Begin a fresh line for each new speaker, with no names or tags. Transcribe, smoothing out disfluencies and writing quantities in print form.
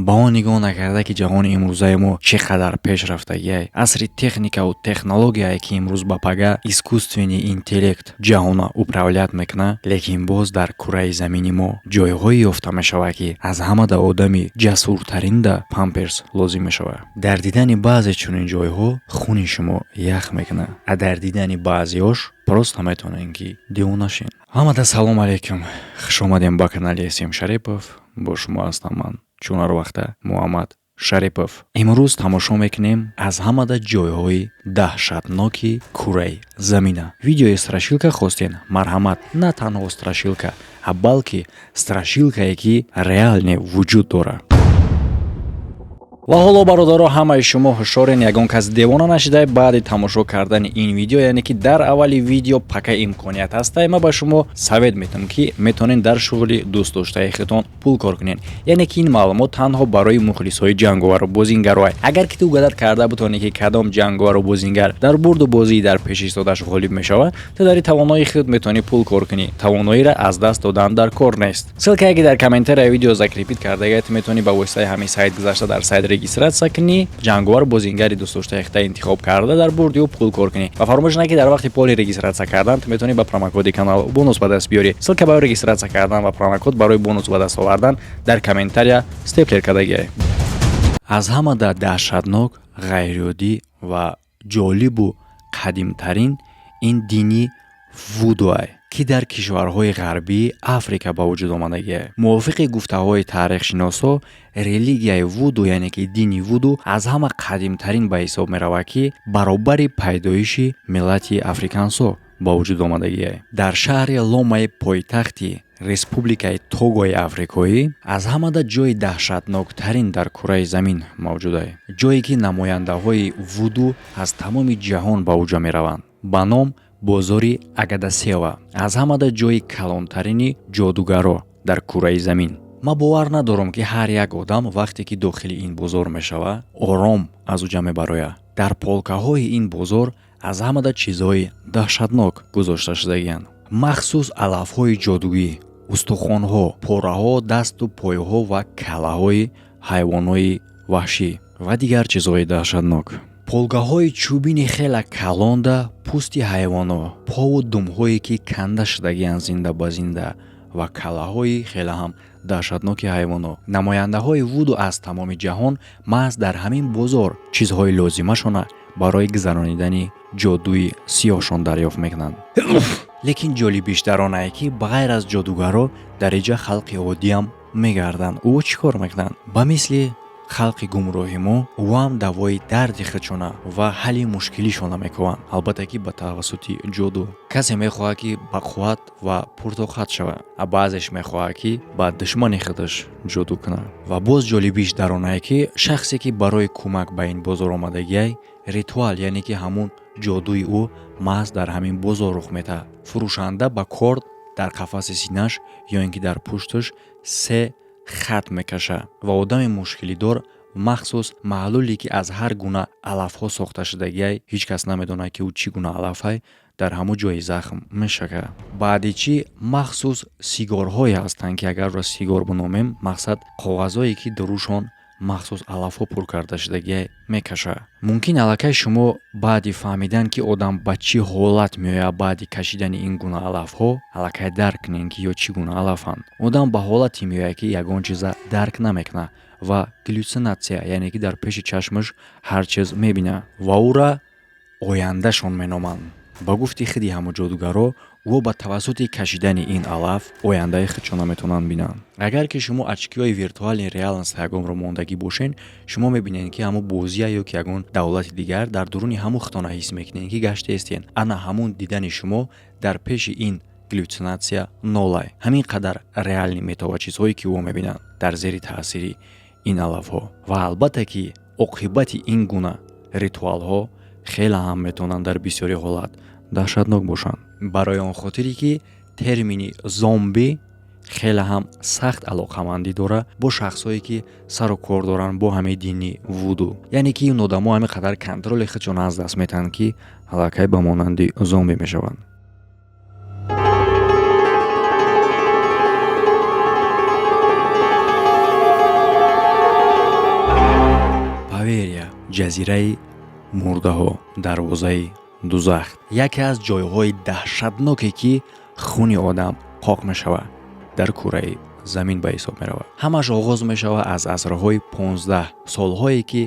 Ба он нигоҳ накарда, ки ҷаҳони имрӯзаи мо чӣ қадар пешрафтагиай, асри техникаву технологияе, ки имрӯз ба пага искусственный интеллект ҷаҳона управлять мекунад, лекин боз дар кураи замини мо ҷойҳое ёфта мешавад, ки аз ҳамада одами ҷасуртаринда памперс лозим мешавад. Дар дидани баъзе чунин ҷойҳо хуни шумо ях мекунад, а дар дидани баъзеош просто метавонем, ки девона шем. Ҳамада салом алейкум, хуш омадем ба канали Эсем Шарипов. Бо шумо ҳастам ман, чун ҳар вақта, Муҳаммад Шарипов. Имрӯз тамошо мекунем аз ҳамада ҷойҳои даҳшатноки кураи замина. Видеои страшилка хостен, марҳамат. На танҳо страшилка, а балки страшилкае, ки реально вуҷуд дорад. Ва ҳоло, бародаро, ҳамаи шумо ҳушёрен, ягон кас девона нашидай баъди тамошо кардани ин видео. Яъне ки дар аввали видео пока имконият ҳастай, ман ба шумо совет метавам, ки метавонед дар шуғли дӯстдоштаи худтон пул кор кунед. Яъне ки ин маълумот танҳо барои мухлисҳои ҷанговару бозингароай. Агар ки ту угадать карда бутонӣ, ки кадом ҷанговару бозингар дар бурду бозии дар пеш истодаш ғолиб мешавад, ту дар тавоноии худ метавонӣ пул кор кунӣ. Тавоноиро аз даст додан дар кор нест. Ссылкае, ки дар комментарияи видео закрепить кардагия, ту метавонӣ ба воситаи ҳамин сайт гузашта, дар сайт регистрация кунӣ, ҷанговар бозингари дӯстдоштаи худта интихоб карда, дар бурди ӯ пул кор кунӣ. Ва фаромӯш накӣ, дар вақти поли регистрация кардан ту метавонӣ ба промокоди канал бонус ба даст биёрӣ. Ссылка барои регистрация кардан ва промокод барои бонус ба даст овардан дар комментария степлер кардагиай. Аз ҳамада даҳшатнок, ғайриоддӣ ва ҷолибу қадимтарин ин дини вудуай, ки дар кишварҳои ғарбии Африка ба вуҷуд омадагиа. Мувофиқи гуфтаҳои таърихшиносо, религияи вуду, яъне ки дини вуду, аз ҳама қадимтарин ба ҳисоб меравад, ки баробари пайдоиши миллати африкансо ба вуҷуд омадагиа. Дар шаҳри Ломаи пойтахти Республикаи Тогои Африкоӣ аз ҳамада ҷои даҳшатноктарин дар кураи замин мавҷудае, ҷое ки намояндаҳои вуду аз тамоми ҷаҳон ба уҷа мераванд, ба ном бозори Агадасева, аз ҳамада ҷои калонтарини ҷодугаро дар кураи замин. Ман бовар надорам, ки ҳар як одам, вақте ки дохили ин бозор мешавад, ором аз уҷа мебарояд. Дар полкаҳои ин бозор аз ҳамада чизҳои даҳшатнок гузошта шудагианд: махсус алафҳои ҷодугӣ, устухонҳо, пораҳо, дасту пойҳо ва каллаҳои ҳайвонҳои ваҳшӣ ва дигар чизҳои даҳшатнок. Полгаҳои чӯбини хела калонда пӯсти ҳайвонҳо, пову думҳое, ки канда шудагианд зинда ба зинда, ва каллаҳои хеле ҳам даҳшатноки ҳайвонҳо. Намояндаҳои вуду аз тамоми ҷаҳон маҳз дар ҳамин бозор чизҳои лозимашона барои гузаронидани ҷодуи сиёҳшон дарёфт мекунанд. Лекин ҷолибиш дар онае, ки ба ғайр аз ҷодугаро дар иҷа халқи оддиам мегарданд. Ӯ чӣ кор мекунанд? Ба мисли халқи гумроҳи мо ӯам давои дарди худшона ва ҳалли мушкилишона мекунанд, албатта ки ба тавассути ҷоду. Касе мехоҳад, ки бақувват ва пуртоқат шавад, а баъзеш мехоҳад, ки ба душмани худаш ҷоду кунад. Ва боз ҷолибиш дар онае, ки шахсе, ки барои кӯмак ба ин бозор омадагиай, ритуал, яъне ки ҳамун ҷодуи ӯ, маҳз дар ҳамин бозор рух медиҳад. Фурӯшанда ба корд дар қафаси синаш ё ин ки дар пушташ се хат мекашад ва одами мушкилидор махсус маҳлуле, ки аз ҳар гуна алафҳо сохта шудагиай, ҳеҷ кас намедонад, ки ӯ чӣ гуна алафай, дар ҳамон ҷои захм мешакад. Баъди чӣ махсус сигорҳое ҳастанд, ки агар ӯро сигор биномем, мақсад коғазҳое, ки дурушон махсус алафҳо пур карда шудагиай, мекашад. Мумкин аллакай шумо баъди фаҳмидан, ки одам ба чӣ ҳолат меояд баъди кашидани ин гуна алафҳо, аллакай дарк кунед, ки ё чӣ гуна алафанд. Одам ба ҳолате меояд, ки ягон чиза дарк намекунад ва галлюцинация, яъне ки дар пеши чашмаш ҳар чиз мебинад, ва ӯра ояндашон меноманд. Ба гуфти худи ҳамон ҷодугаро, ӯ ба тавассути кашидани ин алаф ояндаи худшона метавонанд бинанд. Агар ки шумо очкиҳои виртуальный реальность ягонро мондагӣ бошед, шумо мебинед, ки ҳамон бозия ё ки ягон давлати дигар дар дуруни ҳамон худтона ҳис мекунед, ки гаштаестен. Ана ҳамун дидани шумо дар пеши ин галлюцинация нолай. Ҳамин қадар реальный метавад чизҳое, ки ӯ мебинанд дар зери таъсири ин алафҳо. Ва албатта ки оқибати ин гуна ритуалҳо хеле ҳам метавонанд дар бисёри ҳолат даҳшатнок бошанд, барои он хотире ки термини зомби хеле ҳам сахт алоқамандӣ дорад бо шахсҳое, ки сару кор доранд бо ҳамаи дини вуду. Яъне ки ин одамо ҳамин қадар контроли худшон аз даст метаҳанд, ки аллакай ба монанди зомби мешаванд. Лаверия, ҷазираи мурдаҳо, дарвозаи дузах, яке аз ҷойҳои даҳшатноке, ки хуни одам қоқ мешавад, дар кураи замин ба ҳисоб меравад. Ҳамаш оғоз мешавад аз асрҳои 15, солҳое ки